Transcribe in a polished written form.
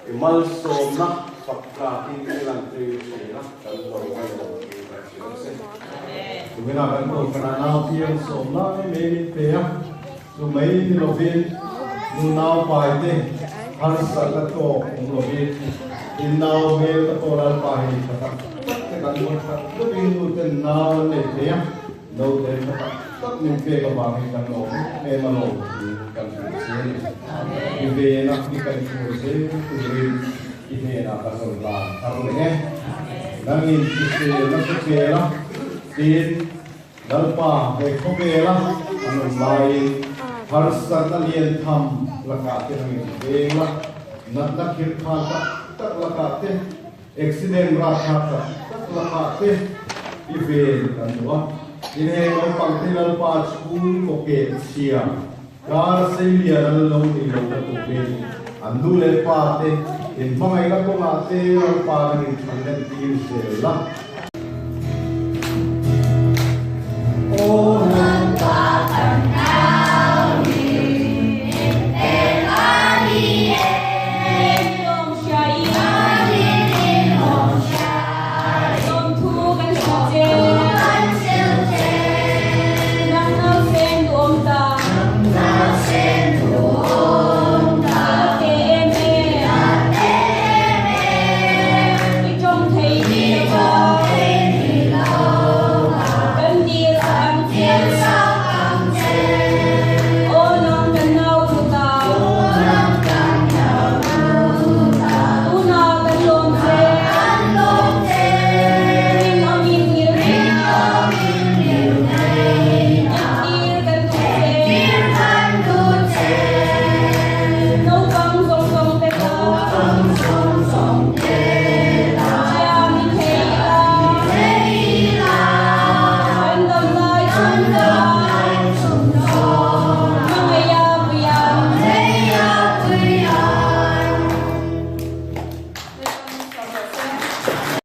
I malsawmna fak tlakin i lantir thin a, kan lo a lawm thu kan hrilh a che. Tuminah kan kohhranah nau piang sawm lai mai min pe a, chu mai ni lovin nu nau pai te harsatna tawk awm lovin in nau hmel ka pawh Lalpa hi tha tak tak te kan hmu that deuhin nu ten nau an nei thei a, Naute tha tak tak min pek avangin kan lawm em em a lawm thu kan hrilh che a ni. I vena i kaihhruai zel turin i hnenah ka rawn lan thar leh e. Nangin hriselna ka vel a, tin, Lalpa he khawvel a an awm laiin harsatna lian tham lakah te nangin veng la, natna khirkhan tak tak lakah te, Accident rapthlak tak tak lakah te i ven kan duh a, inheng naupang te Lalpa chhungkaw keh chhia kar seilian an lo ni lo na turin an nu leh pa te inhmangaihna kawngah te Lalpa nang inthanlen tir zel la. Aw.